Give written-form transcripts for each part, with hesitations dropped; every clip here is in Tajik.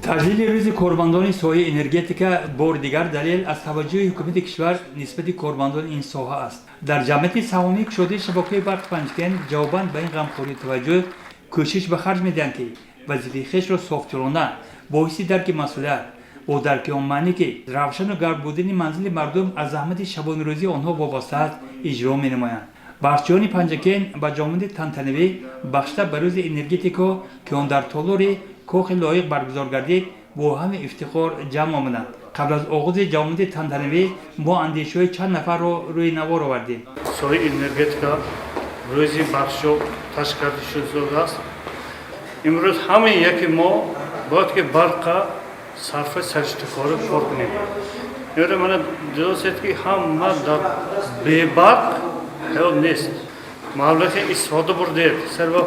Таҷлили рӯзи кормандони соҳаи энергетика бори дигар далел аз таваҷҷӯҳи ҳукумати кишвар нисбати кормандони ин соҳа аст. Дар ҷамъияти саҳомии кушодаи шабакаи барқи Панҷакент ҷавобан ба ин ғамхорию таваҷҷӯҳ кӯшиш ба харҷ медиҳанд, ки вазифаи хешро софдилона, бо ҳисси дарки масъулият, бо дарки он маънӣ, ки равшану гарм будани манзили мардум аз заҳмати шабонарӯзии онҳо вобаста аст, иҷро менамоянд. Барқчиёни Панҷакент ба ҷомади тантанавӣ, бахшида ба рӯзи энергетико, ки он дар толори кохи лоиқ баргузор гардид, бо ҳами ифтихор ҷамъ омаданд. Қабл аз оғози ҷомади тантанавӣ мо андешаҳои чанд нафарро рӯи навор овардем. Соҳаи энергетика рӯзи барқчиё ташкил шудааст. Имрӯз ҳамаи яки мо бояд ки барқа сарфа сариштакорӣ кор кунем. Имрӯз мана дидосед, ки ҳама дар бебарқ ҳаёт нест. Маблағи истифода бурдед сарва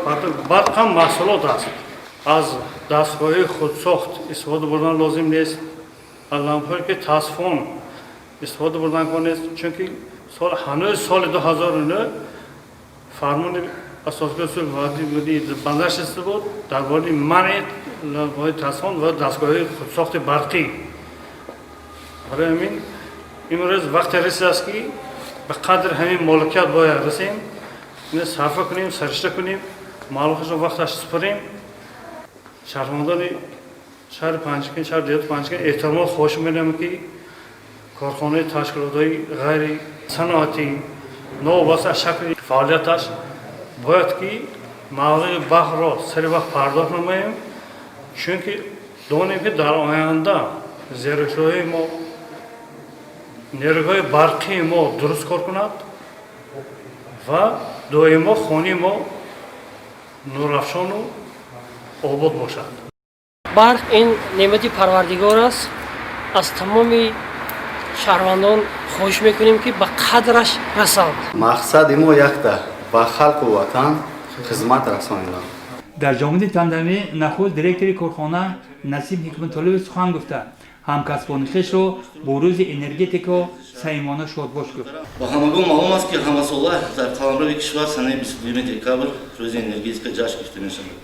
барқ ҳам маҳсулот аст. Аз дастгоҳҳои худсохт истифода бурдан лозим нест, аз лампҳое ки тасфон истифода бурдан кор нест, чунки ҳанӯз соли 2009 фармони асосгузори сулҳу ваҳдати миллӣ нашиста буд дар бораи манъи лампҳои тасфон ва дастгоҳҳои худсохти барқӣ. Барои ҳамин имрӯз вақте расидааст, ки ба қадри ҳамин моликият бояд расем, сарфа кунем, саришта кунем, маълумоташро вақташ супорем. Шаҳрвандони шаҳри Панҷакент, шаҳри деҳоти Панҷакент, эҳтиромот хоҳиш менамоям, ки корхонаи ташкилотҳои ғайри саноатӣ, новобаста аз шакли фаъолияташ, бояд ки маблағи барқро сари вақт пардохт намоем, чунки донем, ки дар оянда зеркашҳои мо, нерӯгоҳи барқии мо дуруст кор кунад ва доимо хонаи мо нурафшону обод бошад. Барқ ин неъмати Парвардигор аст. Аз тамоми шаҳрвандон хоҳиш мекунем, ки ба қадраш расанд. Мақсади мо якта: ба халқу ватан хизмат расонидан. Дар ҷомади тантанавӣ нахуст директори корхона Насим Ҳикматоллоев сухан гуфта, ҳамкасбони хешро бо рӯзи энергетико самимона шодбош гуфт. Ба ҳамагон маълум аст, ки ҳамасола дар қаламрави кишвар санаи 22 декабр рӯзи энергетика ҷашн гирифта мешавад.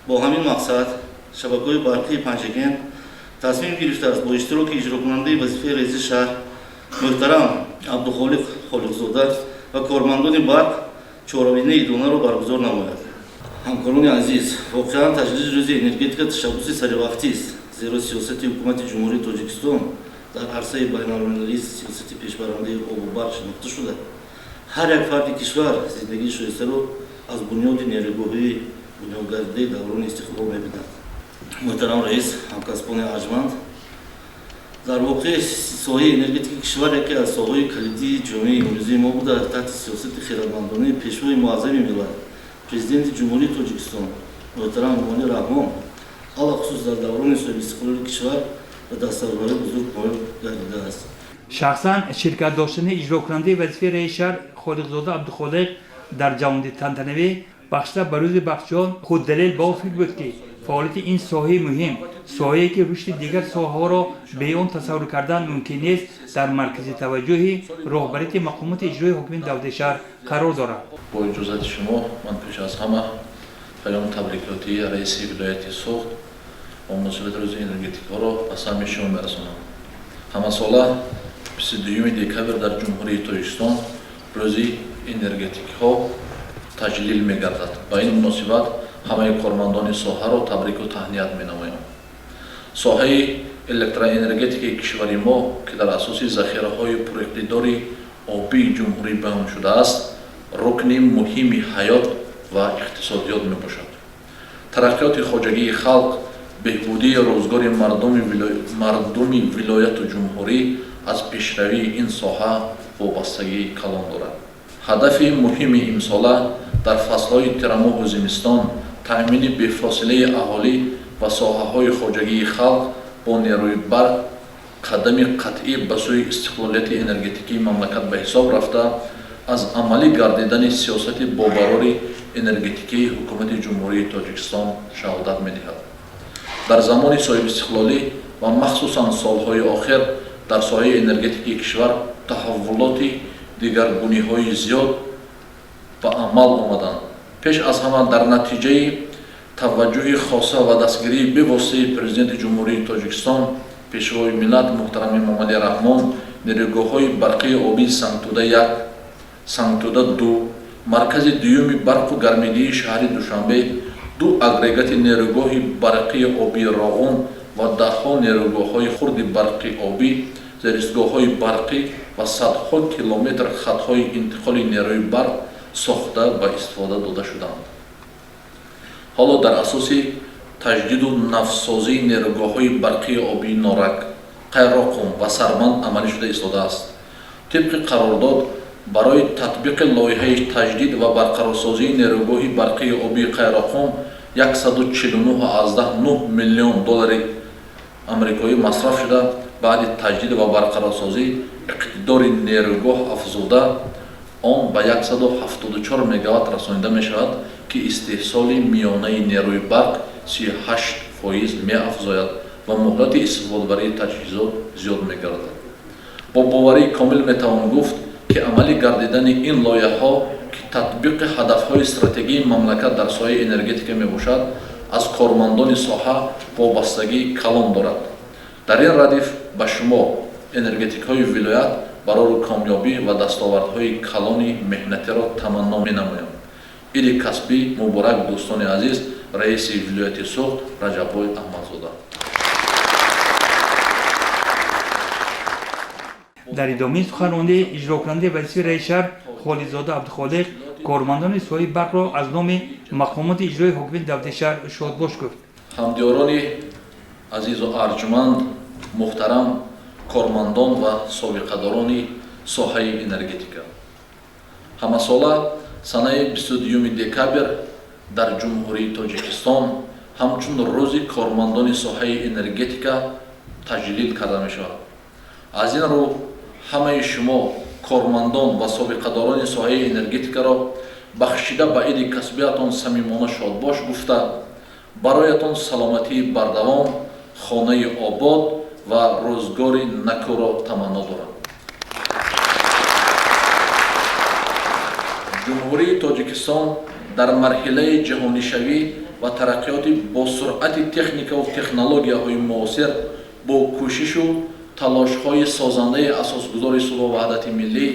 Бо ҳамин мақсад шабакаҳои барқии Панҷакент тасмим гирифтааст бо иштироки иҷрокунандаи вазифаи раиси шаҳр муҳтарам Абдухолиқ Холиқзода ва кормандони барқ чорабинии идонаро баргузор намояд. Ҳамкорони азиз, воқеан, таҷлили рӯзи энергетика ташаббуси саривақтист, зеро сиёсати ҳукумати Ҷумҳурии Тоҷикистон дар арсаи байналмилалӣ сиёсати пешбарандаи обу барқ шинохта шуда, ҳар як фарди кишвар зиндагии шоистаро аз бунёди нерӯгоҳии бунёдгардидаи даврони истиқлол мебинад. Муҳтарам раис, ҳамкасбони арҷманд, дар воқеъ соҳаи энергетикаи кишвар яке аз соҳаҳои калидии ҷомеаи имрӯзии мо буда, таҳти сиёсати хирадмандонаи Пешвои муаззами миллат, Президенти Ҷумҳурии Тоҷикистон муҳтарам Эмомалӣ Раҳмон, алахусус дар даврони соҳибистиқлоли кишвар ба дастовардҳои бузург поён гардидааст. Шахсан ширкат доштани иҷрокунандаи вазифаи раиси шаҳр Холиқзода Абдухолиқ дар ҷавонди тантанавӣ, бахшида ба рӯзи барқчиён, худ далел ба он фикр буд, ки фаъолияти ин соҳаи муҳим, соҳае ки рушди дигар соҳаҳоро бе он тасаввур кардан мумкин нест, дар маркази таваҷҷӯҳи роҳбарияти мақомоти иҷроии ҳокимияти давлати шаҳр қарор дорад. Бо иҷозати шумо ман пеш аз ҳама паёми табрикотии раиси вилояти Суғд бо муносибати рӯзи энергетикаро ба самъи шумо мерасонам. Ҳамасола 22 декабр дар Ҷумҳурии Тоҷикистон рӯзи энергетикҳо таҷлил мегардад. Ба ин муносибат ҳамаи кормандони соҳаро табрику таҳният менамоям. Соҳаи электроэнергетикаи кишвари мо, ки дар асоси захираҳои пуриқтидори обии ҷумҳурӣ баён шудааст, рукни муҳими ҳаёт ва иқтисодиёт мебошад. Тараққиёти хоҷагии халқ, беҳбудии рӯзгори мардуми вилояту ҷумҳурӣ аз пешравии ин соҳа вобастагии калон дорад. Ҳадафи муҳими имсола дар фаслҳои тирамоҳу зимистон таъмини бефосилаи аҳолӣ ва соҳаҳои хоҷагии халқ бо нерӯи барқ қадами қатъӣ ба сӯи истиқлолияти энергетикии мамлакат ба ҳисоб рафта, аз амалӣ гардидани сиёсати бобарори энергетикии Ҳукумати Ҷумҳурии Тоҷикистон шаҳодат медиҳад. Дар замони соҳибистиқлолӣ ва махсусан солҳои охир дар соҳаи энергетикии кишвар таҳаввулоти дигаргуниҳои зиёд ба амал омаданд. Пеш аз ҳама дар натиҷаи таваҷҷӯҳи хоса ва дастгирии бевоситаи Президенти Ҷумҳурии Тоҷикистон, Пешвои миллат муҳтарам Эмомалӣ Раҳмон, нерӯгоҳҳои барқии обии Сангтӯда 1, Сангтӯда 2, маркази дуюми барқу гармидиҳии шаҳри Душанбе, ду агрегати нерӯгоҳи барқии обии Роғун ва даҳҳо нерӯгоҳҳои хурди барқи обӣ, зеристгоҳҳои барқӣ ва садҳо километр хатҳои интиқоли нерӯи барқ сохта ба истифода дода шуданд. Ҳоло дар асоси таҷдиду навсозии нерӯгоҳҳои барқии обии Норак, Қайроқум ва Сарбанд амалӣ шуда истодааст. Тибқи қарордод барои татбиқи лоиҳаи таҷдид ва барқарорсозии нерӯгоҳи барқии обии Қайроқум 149,9 миллион доллари амрикоӣ масраф шуда, баъди таҷдид ва барқарорсозӣ иқтидори нерӯгоҳ афзуда, он ба 174 мегаватт расонида мешавад, ки истеҳсоли миёнаи нерӯи барқ 38% меафзояд ва муҳлати истифодабарии таҷҳизот зиёд мегардад. Бо боварии комил метавон гуфт, ки амалӣ гардидани ин лоиҳаҳо, ки татбиқи ҳадафҳои стратегии мамлакат дар соҳаи энергетика мебошад, аз кормандони соҳа вобастагии калон дорад. Дар ин радиф ба шумо, энергетикҳои вилоят, барору комёбӣ ва дастовардҳои калони меҳнатиро таманно менамоям. Иди касбӣ муборак, дӯстони азиз! Раиси вилояти Суғд Раҷаббой Аҳмадзода. Дар идомаи суханронӣ иҷрокунандаи вазифаи раиси шаҳр Холиқзода Абдухолиқ кормандони соҳаи барқро аз номи мақомоти иҷроии ҳокимияти давлати шаҳр шодбош гуфт. Ҳамдиёрони азизу арҷманд, муҳтарам кормандон ва собиқадорони соҳаи энергетика, ҳамасола санаи 22 декабр дар Ҷумҳурии Тоҷикистон ҳамчун рӯзи кормандони соҳаи энергетика таҷлил карда мешавад. Аз ин рӯ ҳамаи шумо кормандон ва собиқадорони соҳаи энергетикаро бахшида ба иди касбиятон самимона шодбош гуфта, бароятон саломатии бардавом, хонаи обод ва рӯзгори накӯро таманно дорам. Ҷумҳурии Тоҷикистон дар марҳилаи ҷаҳонишавӣ ва тараққиёти босуръати техникаву технологияҳои муосир бо кӯшишу талошҳои созандаи асосгузори сулҳу ваҳдати миллӣ,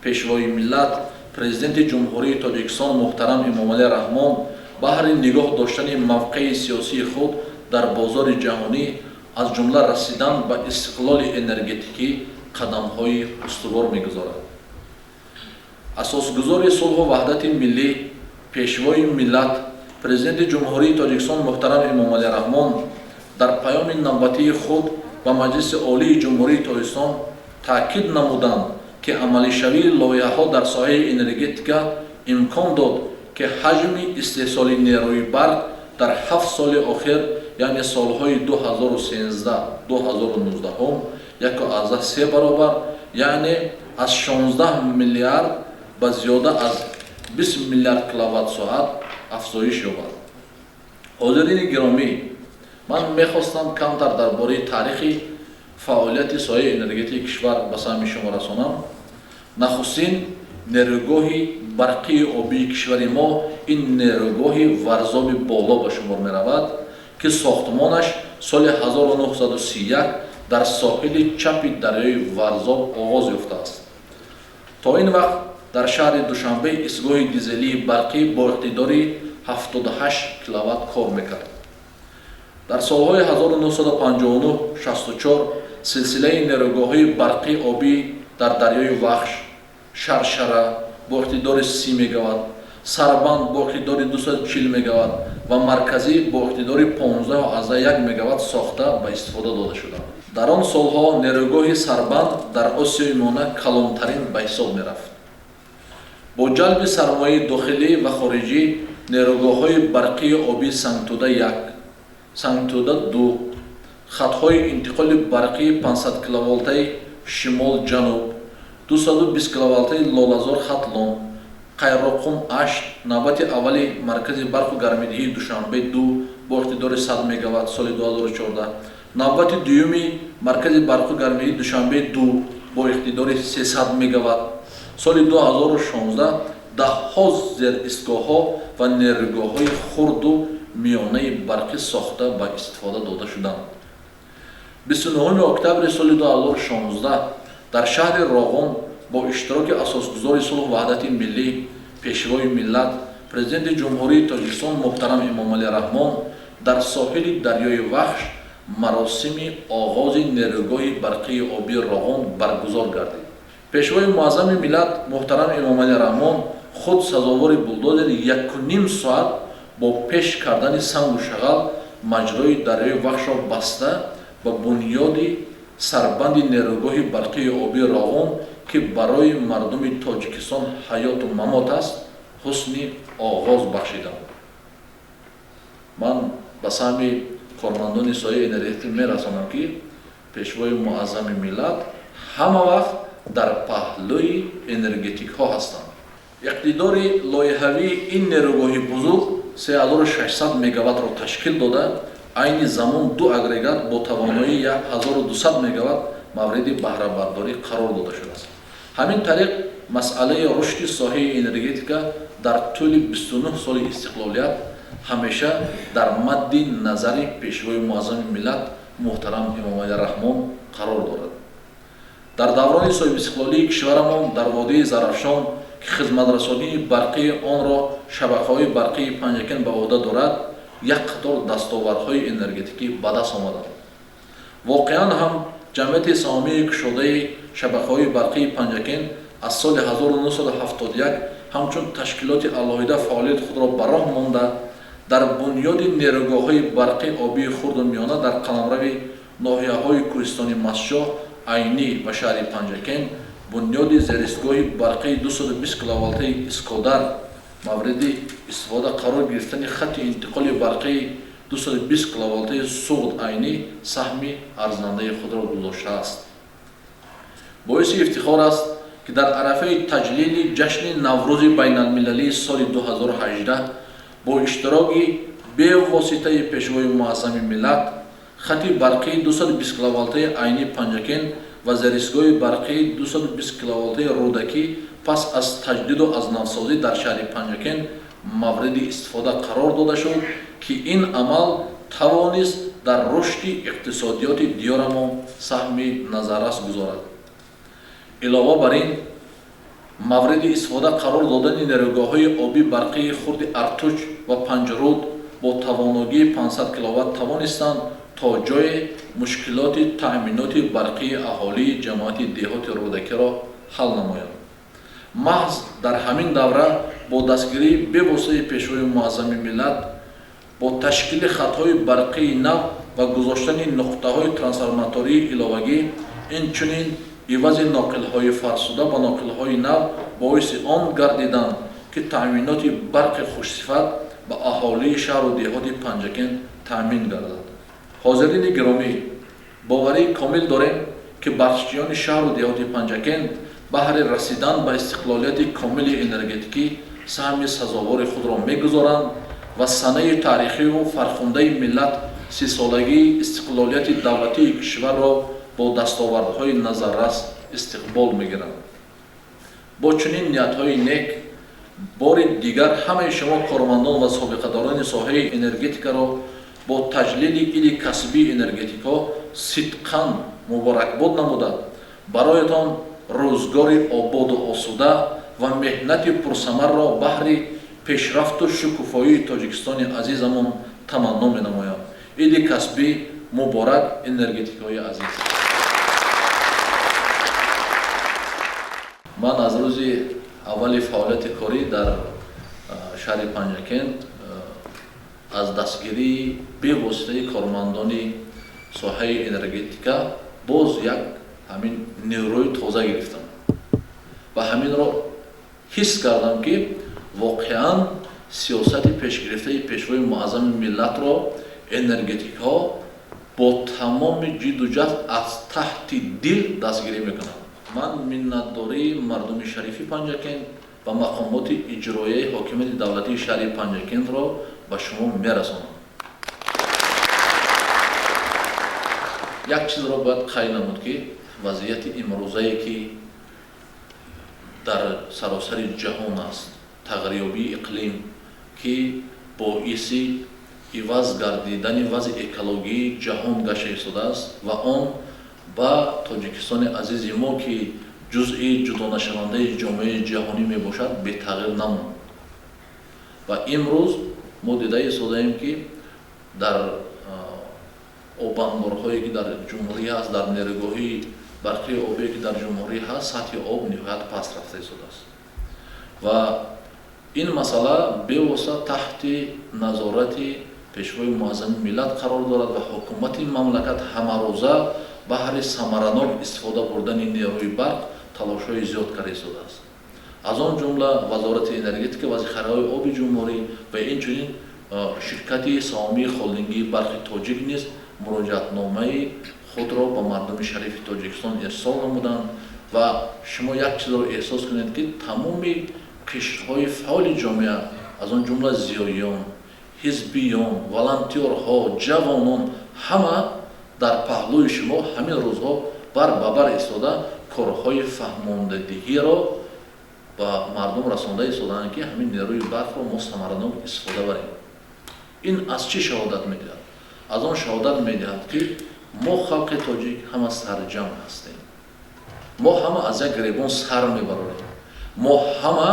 Пешвои миллат, Президенти Ҷумҳурии Тоҷикистон муҳтарам Эмомалӣ Раҳмон баҳри нигоҳ доштани мавқеи сиёсии худ дар бозори ҷаҳонӣ, аз ҷумла расидан ба истиқлоли энергетикӣ, қадамҳои устувор мегузорад. Асосгузори сулҳу ваҳдати миллӣ, Пешвои миллат, Президенти Ҷумҳурии Тоҷикистон муҳтарам Эмомалӣ Раҳмон дар паёми навбатии худ ба Маҷлиси Олии Ҷумҳурии Тоҷикистон таъкид намуданд, ки амалишавии лоиҳаҳо дар соҳаи энергетика имкон дод, ки ҳаҷми истеҳсоли нерӯи барқ дар 7 соли охир, яъне солҳои 2013-2019, 1,3 баробар, яъне аз 16 миллиард ба зиёда аз 20 миллиард киловатт-соат афзоиш ёбад. Ҳозирини гиромӣ, ман мехостам камтар дар бораи таърихи фаъолияти соҳаи энергетикии кишвар ба самъи шумо расонам. Нахустин нерӯгоҳи барқии обии кишвари мо ин нерӯгоҳи Варзоби Боло ба шумор меравад, ки сохтмонаш соли 1931 дар соҳили чапи дарёи Варзоб оғоз ёфтааст. То ин вақт дар шаҳри Душанбе истгоҳи дизелии барқӣ бо иқтидори 78 киловатт кор мекард. Дар солҳои 1959-64 силсилаи нерӯгоҳҳои барқии обӣ дар дарёи Вахш, Шаршара бо иқтидори 30 мегаватт, Сарбанд бо иқтидори 240 мегаватт ва марказӣ бо иқтидори 15,1 мегаватт сохта ба истифода дода шуданд. Дар он солҳо нерӯгоҳи Сарбанд дар Осиёи Миёна калонтарин ба ҳисоб мерафт. Бо ҷалби сармояи дохилӣ ва хориҷӣ нерӯгоҳҳои барқии обии Сангтӯда 1, Сангтӯда 2, хатҳои интиқоли барқии 500 киловолтаи шимол-ҷануб, 220 киловолтаи Лолазор Хатлон, Қайроқум 8, навбати аввали маркази барқу гармидиҳии Душанбе 2 бо иқтидори 100 мегаватт соли 2014, навбати дуюми маркази барқу гармидиҳии Душанбе 2 бо иқтидори 300 мегаватт соли 2016, даҳҳо зеристгоҳҳо ва нерӯгоҳҳои хурду миёнаи барқӣ сохта ба истифода дода шуданд. 29 октябри соли 2016 дар шаҳри Роғун бо иштироки асосгузори сулҳу ваҳдати миллӣ, пешвои миллат, президенти Ҷумҳурии Тоҷикистон муҳтарам Эмомалӣ Раҳмон дар соҳили дарёи Вахш маросими оғози нерӯгоҳи барқии обии Роғун баргузор гардид. Пешвои муаззами миллат муҳтарам Эмомалӣ Раҳмон худ сазовори булдозер 1,5 соат бо пеш кардани сангу шағал маҷрои дарёи Вахшро баста ба бунёди сарбанди нерӯгоҳи барқии обии Роғун, ки барои мардуми Тоҷикистон ҳаёту мамот аст, ҳусни оғоз бахшиданд. Ман ба саҳми кормандони соҳаи энергетика мерасонам, ки пешвои муаззами миллат ҳама вақт дар паҳлӯи энергетикҳо ҳастанд. Иқтидори лоиҳавии ин нерӯгоҳи бузург 3600 мегаваттро ташкил дода, айни замон ду агрегат бо тавоноии 1200 мегаватт мавриди баҳрабардорӣ қарор дода шудааст. Ҳамин тариқ масъалаи рушди соҳаи энергетика дар тӯли 29 соли истиқлолият ҳамеша дар мадди назари пешвои муаззами миллат муҳтарам Эмомалӣ Раҳмон қарор дорад. Дар даврони соҳибистиқлолии кишварамон дар водии Зарафшон, ки хизматрасонии барқии онро шабакаҳои барқии Панҷакент ба уҳда дорад, як қатор дастовардҳои энергетикӣ ба даст омаданд. Воқеан ҳам ҷамъияти саҳомии кушодаи шабакаҳои барқии Панҷакент аз соли 1971 ҳамчун ташкилоти алоҳида фаъолияти худро ба роҳ монда, дар бунёди нерӯгоҳҳои барқи обии хурду миёна дар қаламрави ноҳияҳои кӯҳистони Мастчоҳ, Айнӣ ва шаҳри Панҷакент, бунёди зеристгоҳи барқии 220 киловолтаи Искодар, мавриди истифода қарор гирифтани хатти интиқоли барқии 220 киловолтаи Суғд Айнӣ саҳми арзандаи худро гузоштааст. Боиси ифтихор аст, ки дар арафаи таҷлили ҷашни Наврӯзи байналмилалии соли 2018 бо иштироки бевоситаи пешвои муаззами миллат хати барқии 220 киловолтаи Айнӣ Панҷакент ва зеристгоҳи барқии 220 киловолтаи Рӯдакӣ пас аз таҷдиду аз навсозӣ дар шаҳри Панҷакент мавриди истифода қарор дода шуд, ки ин амал тавонист дар рушди иқтисодиёти диёрамон саҳми назаррас гузорад. Илова бар ин, мавриди истифода қарор додани нерӯгоҳҳои обии барқии хурди Артуч ва Панҷруд бо тавоногии 500 киловатт тавонистанд то ҷое мушкилоти таъминоти барқии аҳолии ҷамоати деҳоти Рӯдакиро ҳал намоянд. Маҳз дар ҳамин давра бо дастгирии бевоситаи пешвои муаззами миллат бо ташкили хатҳои барқии нав ва гузоштани нуқтаҳои трансформатории иловагӣ, инчунин ивази ноқилҳои фарсуда ба ноқилҳои нав боиси он гардиданд, ки таъминоти барқи хушсифат ба аҳолии шаҳру деҳоти Панҷакент таъмин гардад. Ҳозирини гиромӣ, боварии комил дорем, ки барқчиёни шаҳру деҳоти Панҷакент баҳри расидан ба истиқлолияти комили энергетикӣ саҳми сазовори худро мегузоранд ва санаи таърихиву фархундаи миллат, 30-солагии истиқлолияти давлатии кишварро бо дастовардҳои назаррас истиқбол мегиранд. Бо чунин ниятҳои нек бори дигар ҳамаи шумо кормандон ва собиқадорони соҳаи энергетикаро бо таҷлили иди касбии энергетикҳо сидқан муборакбод намуда, бароятон рӯзгори ободу осуда ва меҳнати пурсамарро баҳри пешрафту шукуфоии Тоҷикистони азизамон таманно менамоям. Иди касбӣ муборак, энергетикҳои азиз! Ман аз рӯзи аввали фаъолияти корӣ дар шаҳри Панҷакент аз дастгирии бевоситаи кормандони соҳаи энергетика боз як ҳамин нерӯи тоза гирифтам ва ҳаминро ҳис кардам, ки воқеан сиёсати пешгирифтаи пешвои муаззами миллатро энергетикҳо бо тамоми ҷидду ҷаҳд аз таҳти дил дастгирӣ мекунанд. Ман миннатдории мардуми шарифи Панҷакент ва мақомоти иҷроияи ҳокимияти давлатии шаҳри Панҷакентро ба шумо мерасонам. Як чизро бояд қайд намуд, ки вазъияти имрӯзае, ки дар саросари ҷаҳон аст, тағйирёбии иқлим, ки боиси иваз гардидани вазъи экологии ҷаҳон гашта истодааст ва он ба Тоҷикистони азизи мо, ки ҷузъи ҷудонашавандаи ҷомеаи ҷаҳонӣ мебошад, бетағйир намонд. Ва имрӯз мо дида истодаем, ки дар обанборҳое, ки дар ҷумҳурӣ ҳаст, дар нерӯгоҳи барқии обие, ки дар ҷумҳурӣ ҳаст, сатҳи об ниҳоят паст рафта истодааст. Ва ин масъала бевосита таҳти назорати Пешвои Муаззами миллат қарор дорад ва ҳукумати мамлакат ҳамарӯза баҳри самаранок истифода бурдани нерӯи барқ талошҳои зиёд карда истодааст. Аз он ҷумла Вазорати энергетика ва захираҳои оби ҷумҳурӣ ва инчунин ширкати саҳомии холдингии Барқи Тоҷик низ муроҷиатномаи худро ба мардуми шарифи Тоҷикистон ирсол намуданд. Ва шумо як чизро эҳсос кунед, ки тамоми қишрҳои фаъоли ҷомеа, аз он ҷумла зиёиён, ҳизбиён, волонтёрҳо, ҷавонон, ҳама дар паҳлӯи шумо ҳамин рӯзҳо бар ба бар истода, корҳои фаҳмондадиҳиро ба мардум расонда истодаанд, ки ҳамин нерӯи барқро мо самаранок истифода барем. Ин аз чӣ шаҳодат медиҳад? Аз он шаҳодат медиҳад, ки мо, халқи тоҷик, ҳама сарҷамъ ҳастем, мо ҳама аз як гиребон сар мебарорем, мо ҳама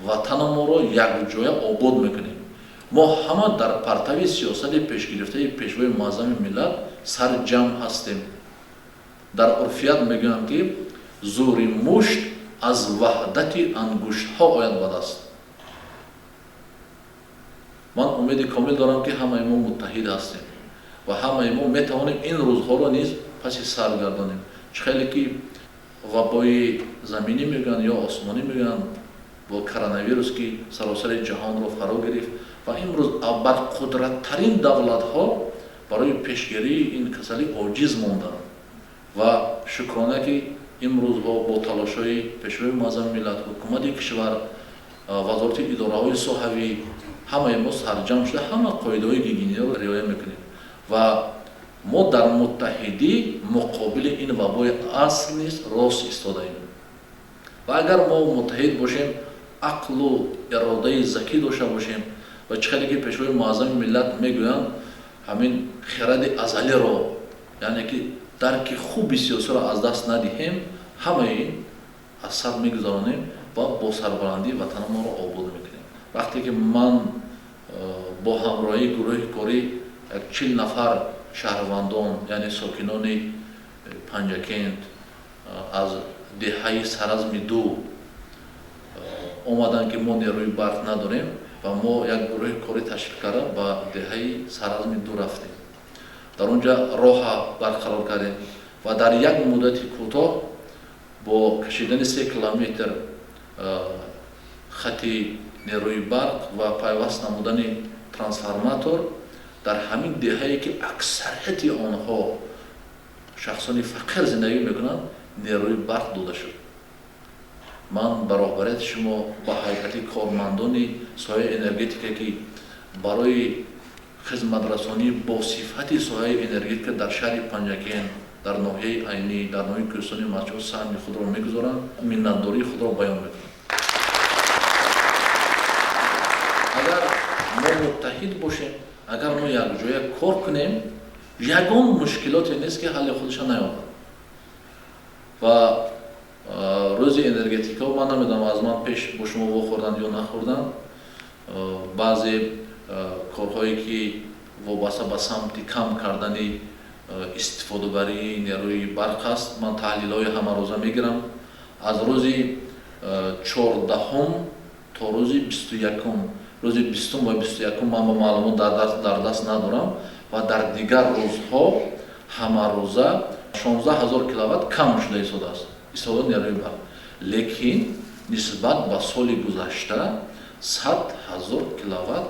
ватанамонро якҷоя обод мекунем, мо ҳама дар партави сиёсати пешгирифтаи Пешвои Муаззами миллат сарҷамъ ҳастем. Дар урфият мегӯянд, ки зӯри мушт аз ваҳдати ангуштҳо ояд ба даст. Ман умеди комил дорам, ки ҳамаи мо муттаҳид ҳастем ва ҳамаи мо метавонем ин рӯзҳоро низ паси сар гардонем. Чӣ хеле ки вабои заминӣ мегӯянд ё осмонӣ мегӯянд, бо коронавирус, ки саросари ҷаҳонро фаро гирифт ва имрӯз абарқудраттарин давлатҳо барои пешгирии ин касалӣ оҷиз монданд. Ва шукрона, ки имрӯзҳо бо талошҳои Пешвои Муаззами миллат, ҳукумати кишвар, вазорати идораҳои соҳавӣ, ҳамаи мо сарҷамъ шуда, ҳама қоидаҳои гигиениро риоя мекунем ва мо дар муттаҳидӣ муқобили ин вабои аср низ рост истодаем. Ва агар мо муттаҳид бошем, ақлу иродаи закӣ дошта бошем ва, чӣ хеле ки Пешвои Муаззами миллат мегӯянд, ҳамин хиради азалиро, яъне ки дарки хуби сиёсиро аз даст надиҳем, ҳамаи ин аз сар мегузаронем ва бо сарбаландӣ ватанамонро обод мекунем. Вақте ки ман бо ҳамроҳии гурӯҳи корӣ як 40 нафар шаҳрвандон, яъне сокинони Панҷакент, аз деҳаи Саразми ду омаданд, ки мо нерӯи барқ надорем, ва мо як гурӯҳи корӣ ташкил карда, ба деҳаи Саразми ду рафтем, дар он ҷа роҳа барқарор кардем ва дар як муддати кӯтоҳ бо кашидани 3 километр хати нерӯи барқ ва пайваст намудани трансформатор дар ҳамин деҳае, ки аксарияти онҳо шахсони фақир зиндагӣ мекунанд, нерӯи барқ дода шуд. Ман ба роҳбарияти шумо, ба ҳайати кормандони соҳаи энергетика, ки барои хизматрасонии босифати соҳаи энергетика дар шаҳри Панҷакент, дар ноҳияи Айнӣ, дар ноҳияи Кӯҳистони Мастчоҳ саҳми худро мегузоранд, миннатдории худро баён мекунам. Агар мо муттаҳид бошем, агар мо якҷоя кор кунем, ягон мушкилоте нест, ки ҳалли худашро наёбад. Ва рӯзи энергетикао, ман намедонам, аз ман пеш бо шумо вохӯрданд ё нахӯрданд, баъзе корҳое, ки вобаста ба самти кам кардани истифодабарии нерӯи барқ аст, ман таҳлилҳои ҳамарӯза мегирам. Аз рӯзи 14-ҳум то рӯзи 21-ум, рӯзи 20-ум ва 21-ум ман ба маълумот дар даст надорам, ва дар дигар рӯзҳо ҳамарӯза 16 000 киловатт кам шуда истодааст истифодаи нерӯи барқ, лекин нисбат ба соли гузашта 100 000 киловатт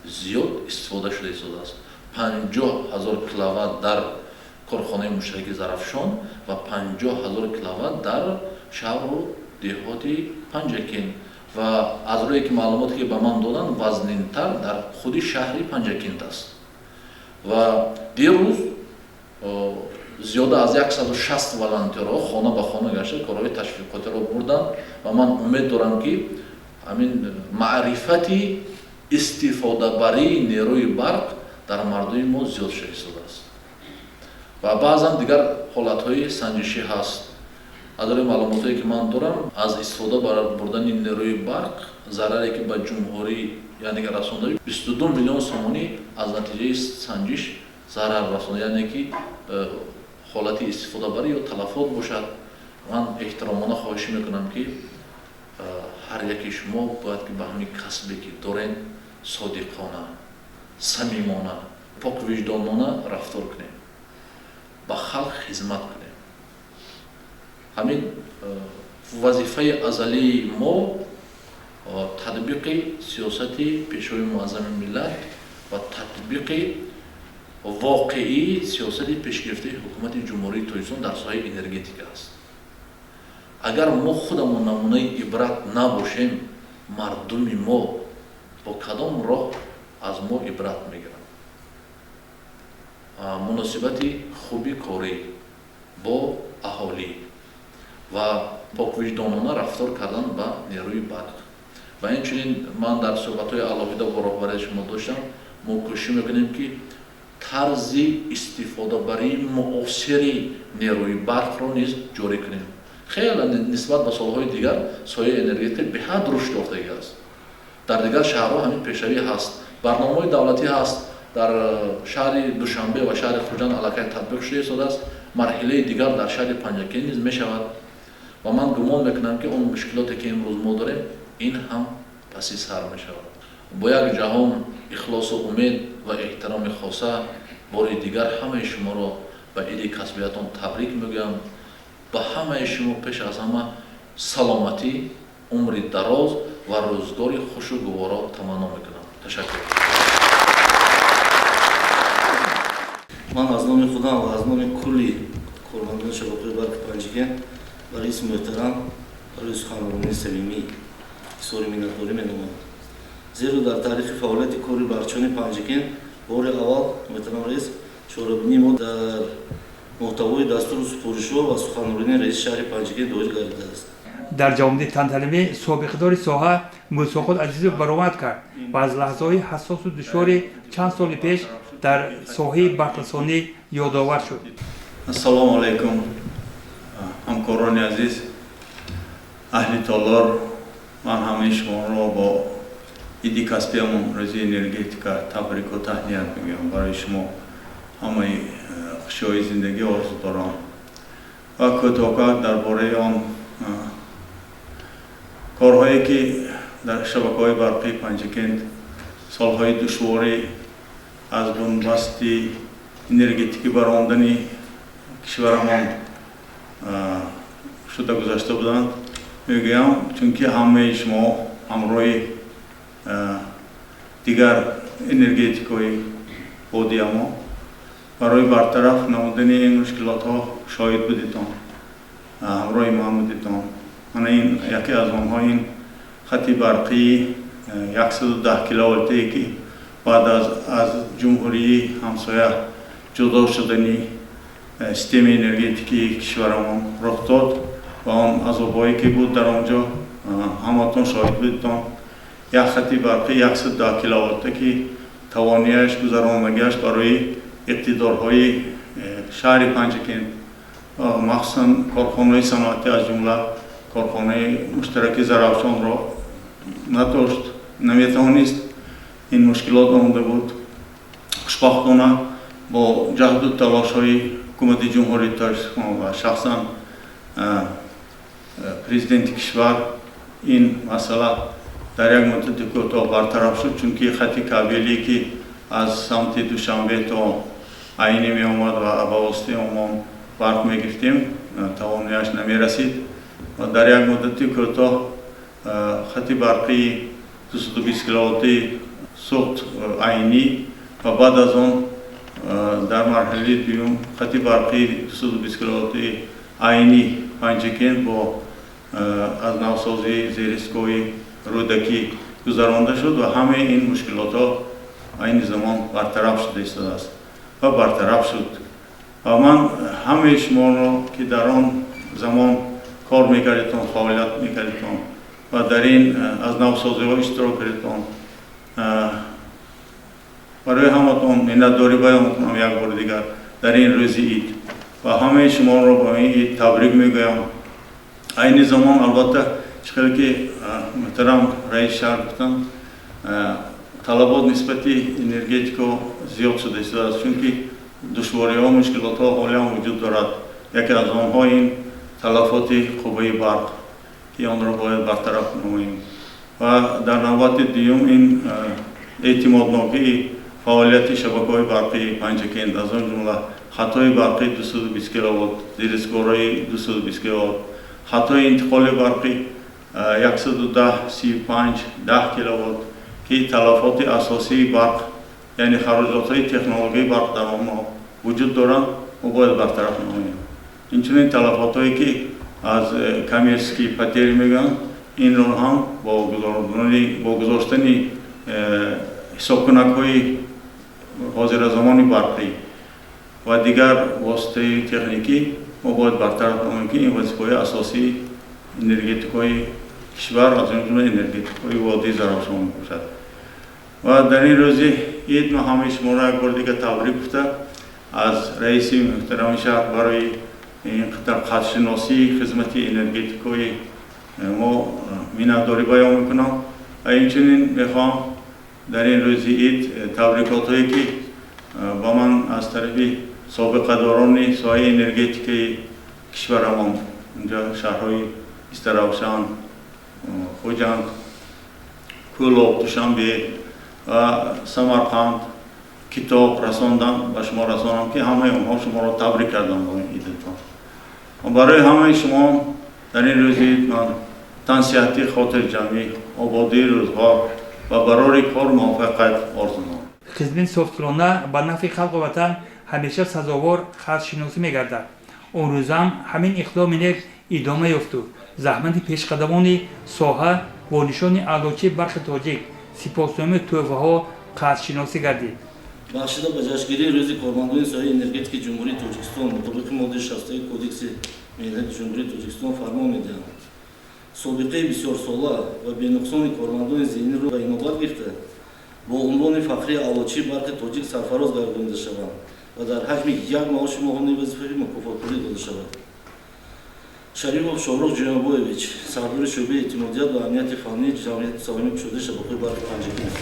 зиёд истифода шуда истодааст: 50 000 киловатт дар корхонаи муштараки Зарафшон ва 50 000 киловатт дар шаҳру деҳоти Панҷакент. Ва аз рӯе ки маълумоте ки ба ман доданд, вазнинтар дар худи шаҳри Панҷакент аст. Ва дирӯз зиёда аз 160 волонтерҳо хона ба хона гашта, корҳои ташвиқотиро бурданд. Ва ман умед дорам, ки ҳамин маърифати истифодабарии нерӯи барқ Дар мардуми мо зиёд шуда истодааст ва баъзан дигар ҳолатҳои санҷишӣ ҳаст. Аз рӯи маълумотҳое, ки ман дорам, аз истифода бурдани нерӯи барқ зараре, ки ба ҷумҳурӣ, яъне ки расонда, 22 миллион сомонӣ аз натиҷаи санҷиш зарар расонда, яъне ки ҳолати истифодабарӣ ё талафот бошад. Ман эҳтиромона хоҳиш мекунам, ки ҳар яки шумо бояд ки ба ҳамин касбе, ки дорен, содиқона, самимона, поквиҷдонона рафтор кунем, ба халқ хизмат кунем. Ҳамин вазифаи азалии мо, татбиқи сиёсати Пешвои Муаззами миллат ва татбиқи воқеии сиёсати пешгирифтаи Ҳукумати Ҷумҳурии Тоҷикистон дар соҳаи энергетика аст. Агар мо худамон намунаи ибрат набошем, мардуми мо бо кадом роҳ аз мо ибрат мегиранд? Муносибати хуби корӣ бо аҳолӣ ва поквиҷдонона рафтор кардан ба нерӯи барқ. Ва инчунин ман дар суҳбатҳои алоҳида бо роҳбарияти шумо доштам, мо кӯшиш мекунем, ки тарзи истифодабарии муосири нерӯи барқро низ ҷорӣ кунем. Хеле нисбат ба солҳои дигар соҳаи энергетика беҳад рушд ёфтагӣ аст. Дар дигар шаҳрҳо ҳамин пешравӣ ҳаст, барномаҳои давлатӣ ҳаст. Дар шаҳри Душанбе ва шаҳри Хуҷанд аллакай татбиқ шуда истодааст, марҳилаи дигар дар шаҳри Панҷакент низ мешавад. Ва ман гумон мекунам, ки он мушкилоте, ки имрӯз мо дорем, ин ҳам паси сар мешавад. Бо як ҷаҳон ихлосу умед ва эҳтироми хоса бори дигар ҳамаи шуморо ба иди касбиятон табрик мегӯям. Ба ҳамаи шумо пеш аз ҳама саломатӣ, умри дароз ва рӯзгори хушу гуворо таманно мекунам. Ташаккур. Ман аз номи худам ва аз номи кулли кормандони шабакаи барқи Панҷакент ба раиси муҳтарам барои суханронии самимӣ изҳори миннатдорӣ менамоям, зеро дар таърихи фаъолияти кори барқчиёни Панҷакент бори аввал, муҳтарам раис, чорабинии мо дар муҳтавои дастуру супоришҳо ва суханронии раиси шаҳри Панҷакент доир гардидааст. Дар ҷавоби тантанавӣ собиқадори соҳа Мусоқул Азизов баромад кард ва аз лаҳзаҳои ҳассосу душвори чанд соли пеш дар соҳаи барқрасонӣ ёдовар шуд. Ассалому алайкум, ҳамкорони азиз, аҳли толор. Ман ҳамаи шуморо бо иди касбиямон, Рӯзи энергетика, табрику таҳният мегӯям. Барои шумо ҳамаи хушиҳои зиндагӣ орзу дорам ва кӯтоҳкак дар бораи он корҳое, ки дар шабакаҳои барқии Панҷакент солҳои душворӣ аз бунбасти энергетикӣ баромадани кишварамон шуда гузашта буданд, мегӯям, чунки ҳамаи шумо ҳамроҳи дигар энергетикҳои водиямо барои бартараф намудани ин мушкилотҳо шоҳид будитон, ҳамроҳи ман будитон. Мана ин яке аз онҳо, ин хати барқии 110 киловолтае, ки баъд аз ҷумҳурии ҳамсоя ҷудо шудани системаи энергетикии кишварамон рух дод ва он азобҳое, ки буд дар он ҷо, ҳаматон шоҳид будитон. Як хати барқи 110 киловолта, ки тавонияш, гузаронагиаш барои иқтидорҳои шаҳри Панҷакент, махсусан корхонаҳои саноатӣ, аз ҷумла корхонаи муштараки Зарафшонро надошт, наметавонист, ин мушкилот омада буд. Хушбахтона, бо ҷаҳду талошҳои Ҳукумати Ҷумҳурии Тоҷикистон ва шахсан Президенти кишвар ин масъала дар як муддати кӯтоҳ бартараф шуд, чунки хати кабелие, ки аз самти Душанбе то Айнӣ меомад ва ба воситаи омон барқ мегирифтем, тавонияш намерасид ва дар як муддати кӯтоҳ хати барқии 220 киловолтии Суғд Айнӣ ва баъд аз он дар марҳилаи дуюм хати барқии 220 киловолтии Айнӣ Панҷакент бо аз навсозии зеристгоҳи Рӯдакӣ гузаронда шуд ва ҳамаи ин мушкилотҳо айни замон бартараф шуда истодааст ва бартараф шуд. Ва ман ҳамаи шуморо, ки дар он замон кор мекардитон, фаъолият мекардитон ва дар ин аз навсозиҳо иштирок кардитон. Барои ҳаматон миннатдорӣ баён мекунам як бори дигар дар ин рӯзи ид ва ҳамаи шуморо ба ин ид табрик мегӯям. Айни замон албатта чӣ хеле ки муҳтарам раиси шаҳр гуфтанд, талабот нисбати энергетико зиёд шуда истодааст, чунки душвориҳо, мушкилотҳо ҳолиам вуҷуд дорад. Яке аз онҳо ин талафоти қувваи барқ, ки онро бояд бартараф намоем, ва дар навбати дуюм ин эътимоднокии фаъолияти шабакаҳои барқии Панҷакент, аз он ҷумла хатҳои барқии 220 киловатт, зерисгоҳҳои 220 киловатт, хатҳои интиқоли барқи 110, 35, 10 киловатт, ки талафоти асосии барқ, яъне хароҷотҳои технологияи барқ дар онҳо вуҷуд доранд, мо бояд бартараф намоем. Инчунин талафотҳое ки аз коммерческий потери мегӯянд, инро ҳам бо гузоштани ҳисобкунакҳои ҳозиразамони барқӣ ва дигар воситаи техникӣ мо бояд бартараф намоем, ки ин вазифаҳои асосии энергетикҳои кишвар, аз он ҷумла энергетикҳои водии Зарафшон мебошад. Ва дар ин рӯзи ид ман ҳамаи шуморо як бори дигар табрик гуфта, аз раиси муҳтарами шаҳр барои ин қадар қадршиносии хизмати энергетикҳои мо миннатдорӣ баён мекунам ва инчунин мехоҳам дар ин рӯзи ид табрикотҳое ки ба ман аз тарафи собиқадорони соҳаи энергетикаи кишварамон, инҷо шаҳрҳои Истаравшан, Хуҷанд, Кӯлоб, Душанбе ва Самарқанд китоб расондам, ба шумо расонам, ки ҳамаи онҳо шуморо табрик кардам бо ин идатон. Барои ҳамаи шумо дар ин рӯзи ид ман тансиҳатӣ, хотирҷамъӣ, ободии рӯзғор ва барори кор муваффақият орзу дорам. Хизмати софдилона ба нафъи халқу ватан ҳамеша сазовор қадршиносӣ мегардад. Он рӯзам ҳамин иқдоми нек идома ёфту заҳмати пешқадамони соҳа бо нишони аълочии барқи тоҷик, сипосномаи тӯҳфаҳо қадршиносӣ гардид. Бахшида ба ҷашнгирии рӯзи кормандони соҳаи энергетикаи Ҷумҳурии Тоҷикистон мутобиқи моддаи 61 Кодекси меҳнати Ҷумҳурии Тоҷикистон фармон медиҳам: собиқаи бисёрсола ва бенуқсони кормандони зеҳниро ба инобат гирифта, бо унвони фахрии аълочии барқи тоҷик сарфароз гардонида шаванд ва дар ҳаҷми як маоши моҳонаи вазифавӣ мукофотпулӣ дода шавад. Шарипов Шоҳрух Ҷӯямбоевич, сардори шӯъбаи эътимодият ва амнияти фаннии ҷамъияти саҳомии кушодаи шабакаҳои барқи Панҷакент.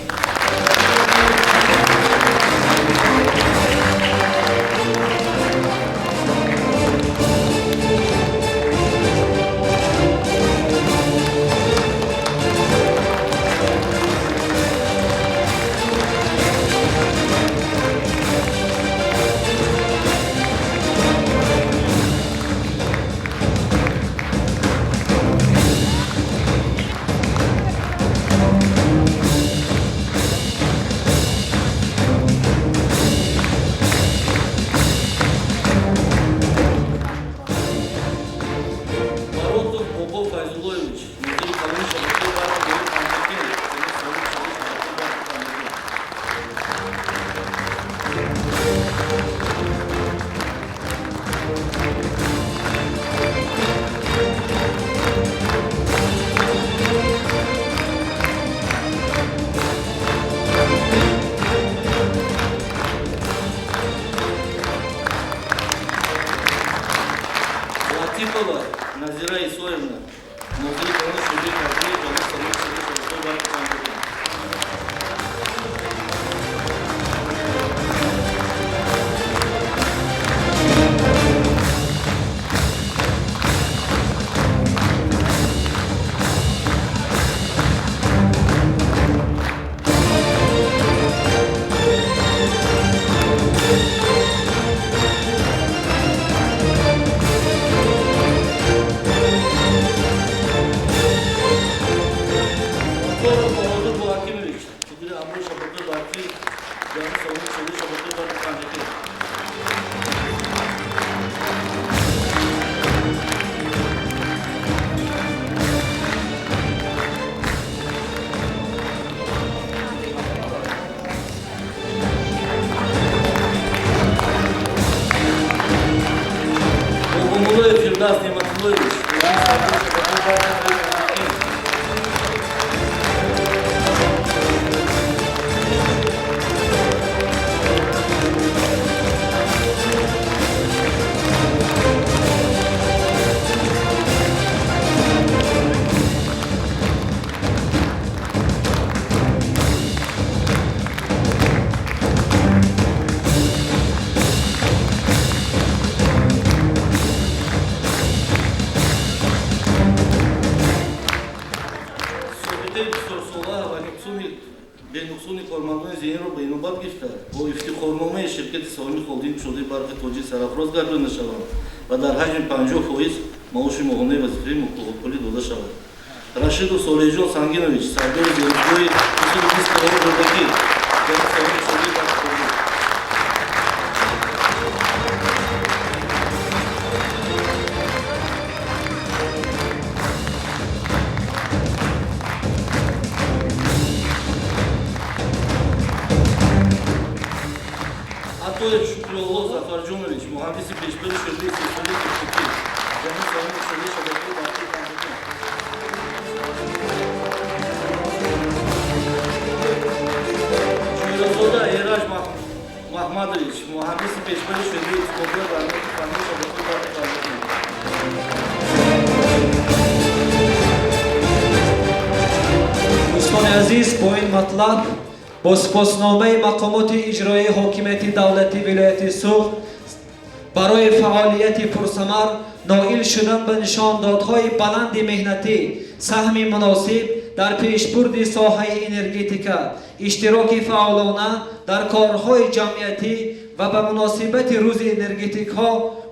Латипова Назира Исоевна, нозири калони шӯъбаи касбии ҷамъияти саҳомии кушодаи шабакаҳои барқи Панҷакент. Фирдавс Неъматуллоевич, Бенуқсони кормандони зеҳинро ба инобат гирифта, бо ифтихорномаи ширкати саҳомии холдинг кушодаи барқи тоҷик сарафроз гардонида шаванд ва дар ҳаҷми 50% маоши моҳонаи вазифаи мукофотпулӣ дода шавад. Рашидов Солеҳҷон Сангинович, сардори зеҳингоҳи 220 киловатт Рӯдакӣ, ҷамъияти саҳомии кушодаи барқи тоҷик. Атоев Шукрулло Зафарҷонович, муҳандиси пешбари шӯъбаи истеҳсолии техникӣ, ҷамъияти саҳомии кушодаи шабакаи барқии Панҷакент. Ҷӯразода Эраҷ Маҳмадович, муҳандиси пешбари шӯъбаи истифодаи барномаи фаннии шабакаи барқи Панҷакент. Дӯстони азиз, бо ин матлаб бо сипосномаи мақомоти иҷроии ҳокимияти давлатии вилояти Суғд барои фаъолияти пурсамар, ноил шудан ба нишондодҳои баланди меҳнатӣ, саҳми муносиб дар пешбурди соҳаи энергетика, иштироки фаъолона дар корҳои ҷамъиятӣ ва ба муносибати рӯзи энергетикҳо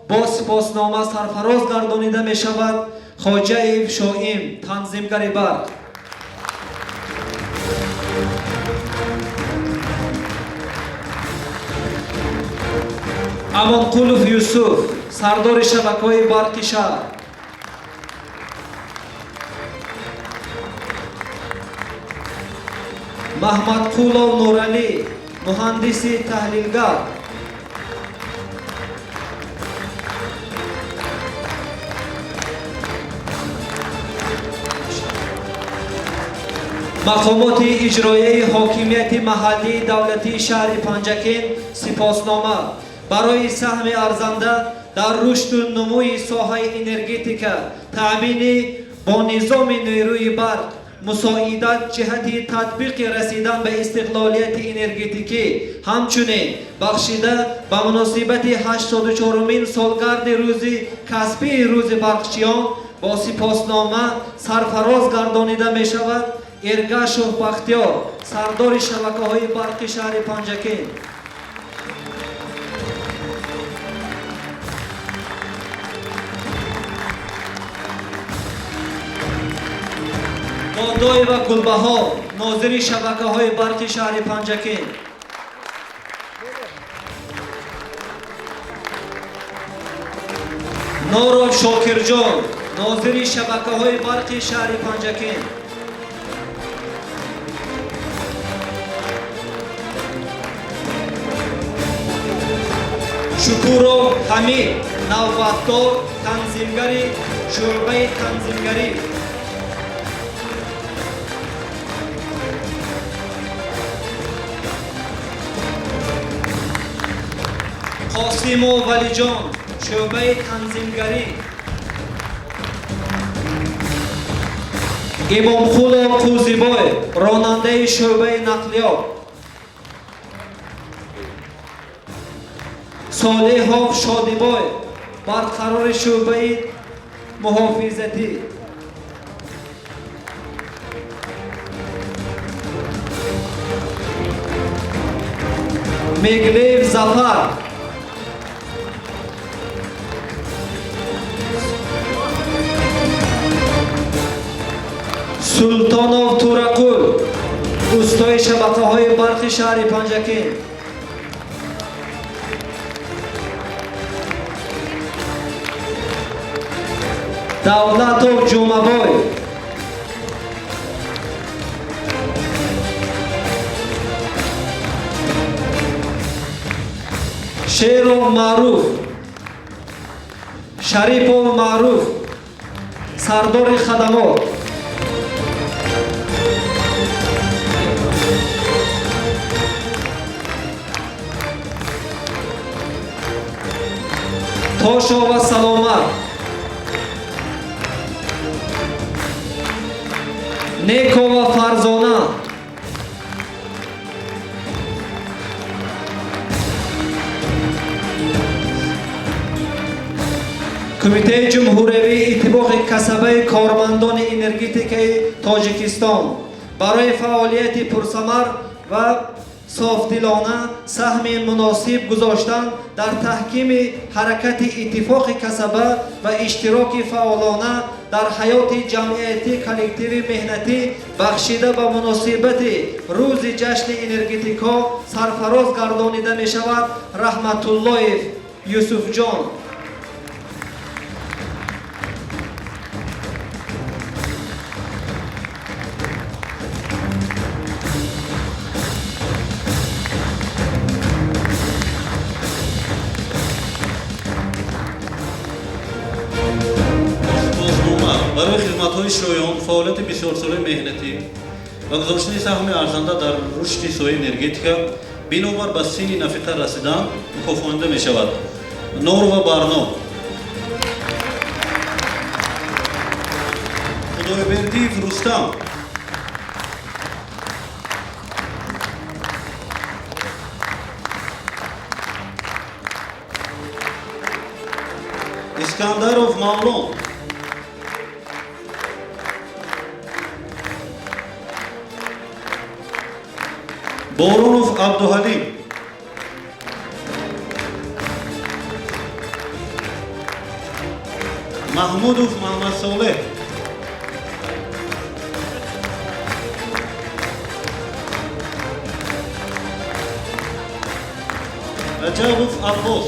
бо сипоснома сарфароз гардонида мешавад Хоҷаев Шоим, танзимгари барқ. Амонқулов Юсуф, сардори шабакаҳои барқи шаҳр. Маҳмадқулов Нуралӣ, муҳандиси таҳлилгар. Мақомоти иҷроияи ҳокимияти маҳаллии давлатии шаҳри Панҷакент сипоснома барои саҳми арзанда дар рушду нумӯи соҳаи энергетика, таъмини бо низоми нерӯи барқ, мусоидат ҷиҳати татбиқи расидан ба истиқлолияти энергетикӣ, ҳамчунин бахшида ба муносибати 84-умин солгарди рӯзи касбии рӯзи барқчиён бо сипоснома сарфароз гардонида мешавад Эргашов Бахтиёр, сардори шабакаҳои барқи шаҳри Панҷакент. Додоева Гулбаҳор, нозири шабакаҳои барқи шаҳри Панҷакент. Норов Шокирҷон, нозири шабакаҳои барқи шаҳри Панҷакент. Шукуров Ҳамид, навбатдор, танзимгари шӯъбаи танзимгарӣ. Қосимов Валиҷон, шӯъбаи танзимгарӣ. Имомқулов Қӯзибой, ронандаи шӯъбаи нақлиёт. Солеҳов Шодибой, барқарори шӯъбаи муҳофизатӣ. Меглеев Зафар, Султонов Турақул, устои шабакаҳои барқи шаҳри Панҷакент. Давлатов Ҷумабой, Шеров Маъруф, Шарипов Маъруф, сардори хадамот. Тошова Саломат, Некова Фарзона, Кумитаи Ҷумҳуриявии Иттифоқи касабаи кормандони энергетикаи Тоҷикистон барои фаъолияти пурсамар, ва софдилона саҳми муносиб гузоштан дар таҳкими ҳаракати иттифоқи касаба ва иштироки фаъолона дар ҳаёти ҷамъиятӣ коллективи меҳнатӣ бахшида ба муносибати рӯзи ҷашни энергетикҳо сарфароз гардонида мешавад Раҳматуллоев Юсуфҷон. Барои хизматҳои шоён, фаъолияти бисёрсолаи меҳнатӣ ва гузоштани саҳми арзанда дар рушди соҳаи энергетика бинобар ба синни нафиқа расидан мукофонида мешавад. Норова Барно, Худойбердиев Рустам, Искандаров Мавлон, Боронов Абдуҳалим, Маҳмудов Маҳмадсолеҳ, Раҷабов Аббос,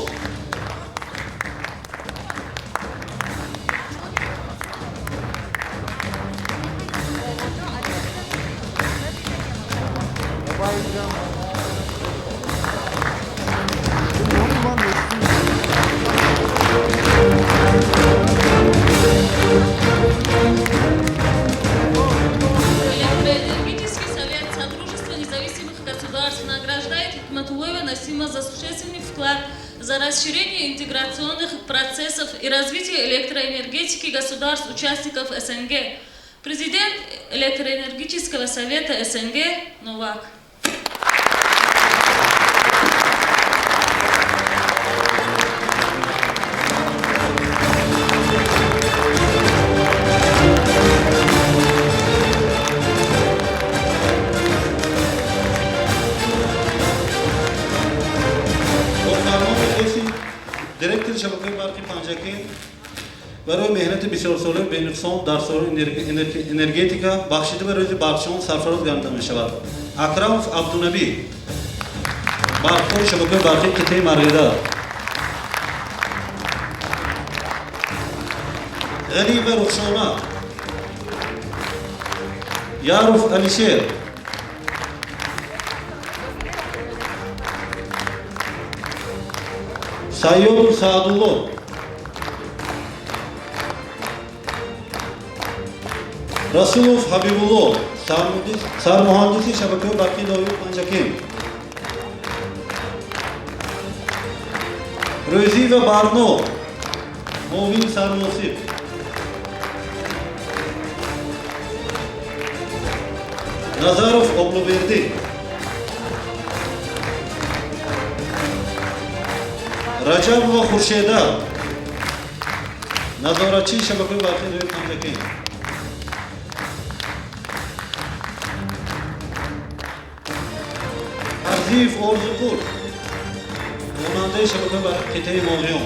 Электроэнергетический совет Содружества независимых государств награждает Хикматуллоева Насима за существенный вклад за расширение интеграционных процессов и развитие электроэнергетики государств-участников СНГ. Президент Электроэнергетического совета СНГ Новак. Директори шабакаи барқи Панҷакент барои меҳнати бисёрсолаи бенуқсон дар соҳаи энергетика бахшида ба рӯзи барқчиён сарфароз гардида мешавад. Акрамов Абдунабӣ, барқкори шабакаи барқии қитъаи Марғида. Ғаниева Рухшона, Яров Алишер, Сайёдов Саадулло, Расулов Ҳабибулло, сармуҳандиси шабакаи барқии ноҳияи Панҷакент. Рӯзиева Барно, муовини сармуҳосиб. Назаров Облубердӣ, Раҷабова Хуршеда, назоратчии шабакаи барқии ноҳияи Панҷакент. Арзиев Орзуқул, ронандаи шабакаи барқи қитъаи Моғиён.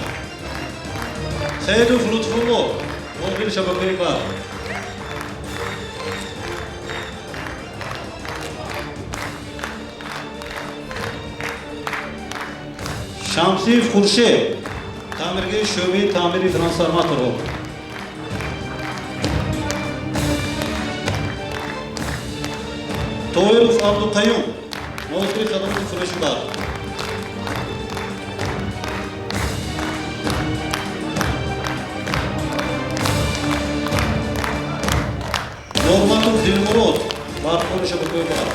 Саидов Лутфулло, муовини шабакаи барқ. Шамсиев Хуршед, таъмиргари шӯъбаи таъмири трансформаторҳо. Тоиров Абдуқаюм, нозири хадамоти фурӯши барқ. Норматов Дилмурод, барқкори шабакаи барқ.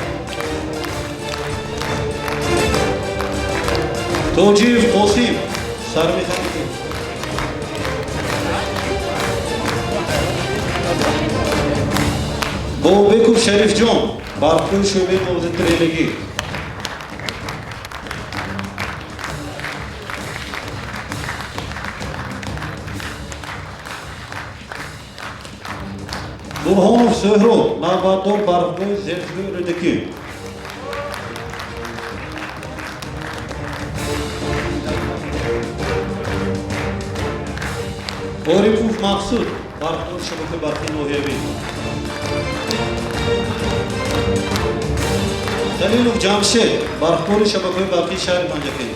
Тоҷиев Қосим, сармеханик. Бобеков Шарифҷон, барқкори шӯъбаи муҳофизати релегӣ. Бурҳонов Сӯҳроб, навбатдор барқгоҳи Зерзӯи Рӯдакӣ. Орипов Мақсуд, барқдори шабакаи барқии ноҳиявӣ. Халилов Ҷамшед, барқдори шабакаи барқии шаҳри Панҷакент.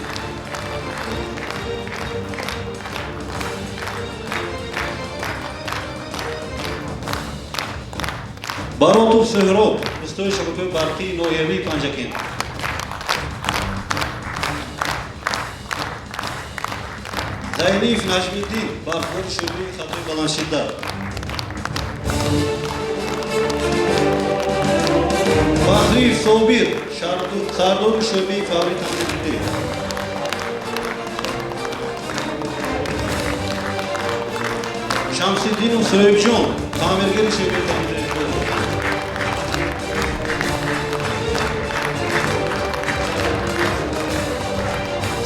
Баротов Суҳроб, устои шабакаи барқии ноҳиявии Панҷакент. Зайниев Наҷмиддин, барқдори шӯъбаи хатои баландшиддат. Фахриев Собир, сардори шӯъбаи фаврии тандурустӣ. Шамсиддинов Соҳибҷон, таъмиргари шӯъбаи тандурустӣ.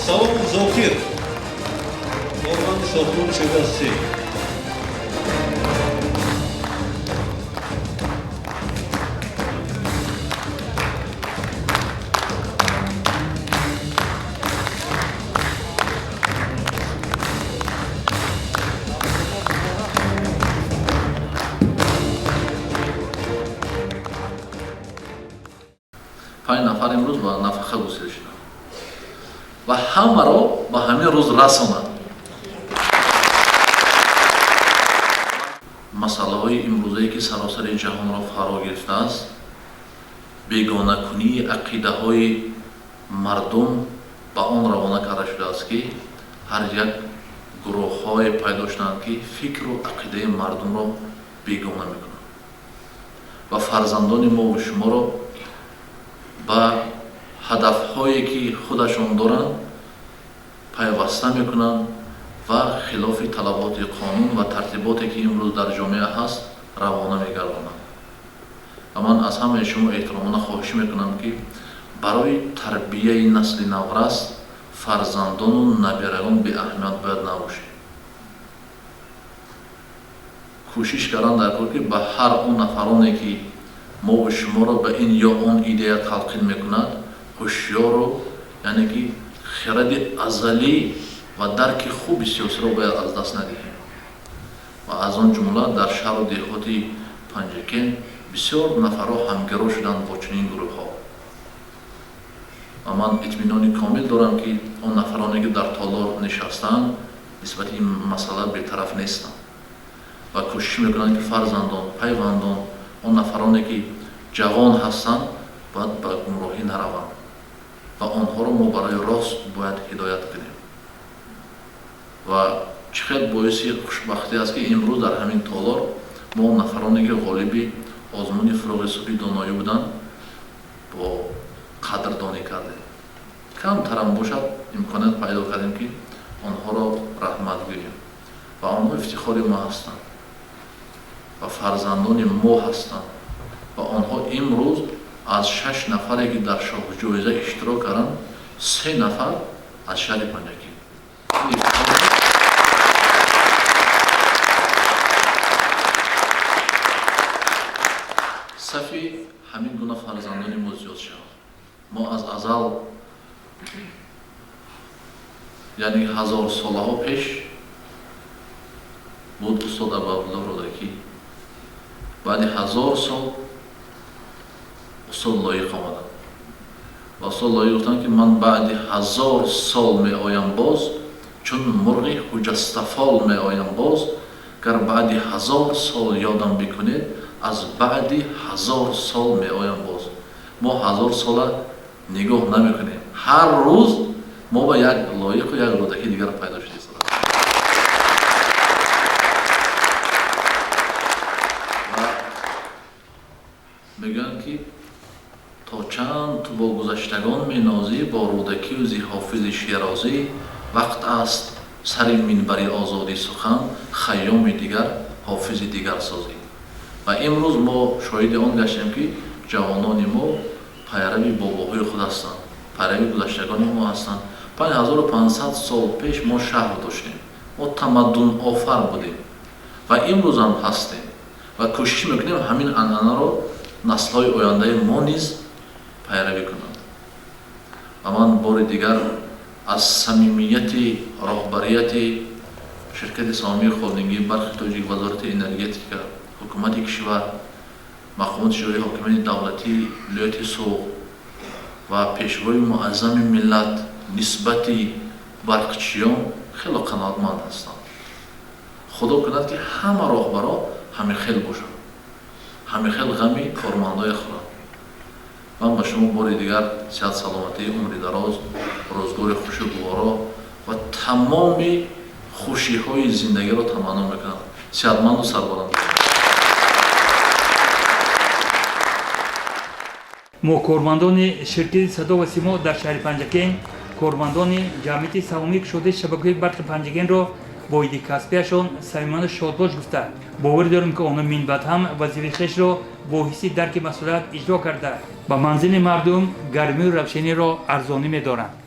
Саломов Зокир, корманди сохтмони шӯъбаи асосӣ. Панҷ нафар имрӯз ба нафақа гусел шуданд ва ҳамаро ба ҳамин рӯз расонанд. Масъалаҳои имрӯзае ки саросари ҷаҳонро фаро гирифтааст, бегонакунии ақидаҳои мардум ба он равона карда шудааст, ки ҳар як гурӯҳҳое пайдо шуданд, ки фикру ақидаи мардумро бегона мекунанд ва фарзандони мову шуморо ба ҳадафҳое ки худашон доранд пайваста мекунанд ва хилофи талаботи қонун ва тартиботе ки имрӯз дар ҷомеа ҳаст равона мегардонанд. Ва ман аз ҳамаи шумо эҳтиромона хоҳиш мекунам, ки барои тарбияи насли наврас фарзандону набирагон беаҳамият бояд набошед. Кӯшиш кардан дар кор, ки ба ҳар он нафароне ки мову шуморо ба ин ё он идея талқин мекунад, ҳушёру, яъне ки хиради азалӣ ва дарки хуби сиёсиро бояд аз даст надиҳем. Ва аз он ҷумла дар шаҳру деҳоти Панҷакент бисёр нафарҳо ҳамгаро шуданд бо чунин гурӯҳҳо. Ва ман итминони комил дорам, ки он нафароне ки дар толор нишастаанд, нисбати ин масъала бетараф нестанд ва кӯшиш мекунанд, ки фарзандон, пайвандон, он нафароне ки ҷавон ҳастанд, бояд ба гумроҳӣ нараванд ва онҳоро мо барои рост бояд ҳидоят кунем. Ва чӣ хел боиси хушбахтӣ аст, ки имрӯз дар ҳамин толор мо нафароне ки ғолиби озмуни Фурӯғи субҳи доноӣ буданд, бо қадрдонӣ кардем. Камтарам бошад, имконият пайдо кардем, ки онҳоро раҳмат гӯем, ва онҳо ифтихори мо ҳастанд ва фарзандони мо ҳастанд. Ва онҳо имрӯз аз шаш нафаре ки дар шоҳҷоиза иштирок карданд, се нафар аз шаҳри Панҷакент. Сафи ҳамин гуна фарзандони мо зиёд шавад. Мо аз азал, яъне ҳазорсолаҳо пеш буд устод Абуабдуллоҳ Рӯдакӣ, баъди 1000 сол устод Лоиқ омаданд ва устод Лоиқ гуфтанд, ки ман баъди 1000 сол меоям боз, чун мурғи ҳуҷастафол меоям боз. Гар баъди 1000 сол ёдам бикунед, аз баъди 1000 сол меоям боз. Мо 1000 сола нигоҳ намекунем, ҳар рӯз мо ба як Лоиқу як Рӯдакӣ дигар пайдо шуда истодааст. Ва мегӯянд, ки то чанд ту бо гузаштагон менозӣ, бо Рӯдакию зи Ҳофизи Шерозӣ? Вақт аст сари минбари озодӣ сухан Хайёми дигар, Ҳофизи дигар созӣ. Ва имрӯз мо шоҳиди он гаштем, ки ҷавонони мо пайрави бобоҳои худ ҳастанд, пайрави гузаштагони мо ҳастанд. 5500 сол пеш мо шаҳр доштем, мо тамаддунофар будем ва имрӯзам ҳастем ва кӯшиш мекунем, ҳамин анъанаро наслҳои ояндаи мо низ пайравӣ кунанд. Ва ман бори дигар аз самимияти роҳбарияти Ширкати саҳомии холдингии Барқи Тоҷик, Вазорати энергетика, ҳукумати кишвар, мақомоти иҷроии ҳокимияти давлатии вилояти Суғд ва Пешвои муаззами миллат нисбати барқчиён хело қаноатманд ҳастам. Худо кунад, ки ҳама роҳбаро ҳамин хел бошанд, ҳамин хел ғами кормандое хӯранд. Ман ба шумо бори дигар сиҳат, саломатӣ, умри дароз, рӯзгори хушу гуворо ва тамоми хушиҳои зиндагиро таманно мекунам. Сиҳатманду сарбаланд. Мо, кормандони ширкати Садо ва Симо дар шаҳри Панҷакент, кормандони ҷамъияти саҳомии кушодаи шабакаҳои барқи Панҷакентро бо иди касбияшон самимона шодбош гуфта, боварӣ дорем, ки онҳо минбаъд ҳам вазифаи хешро бо ҳисси дарки масъулият иҷро карда, ба манзили мардум гармию равшаниро арзонӣ медоранд.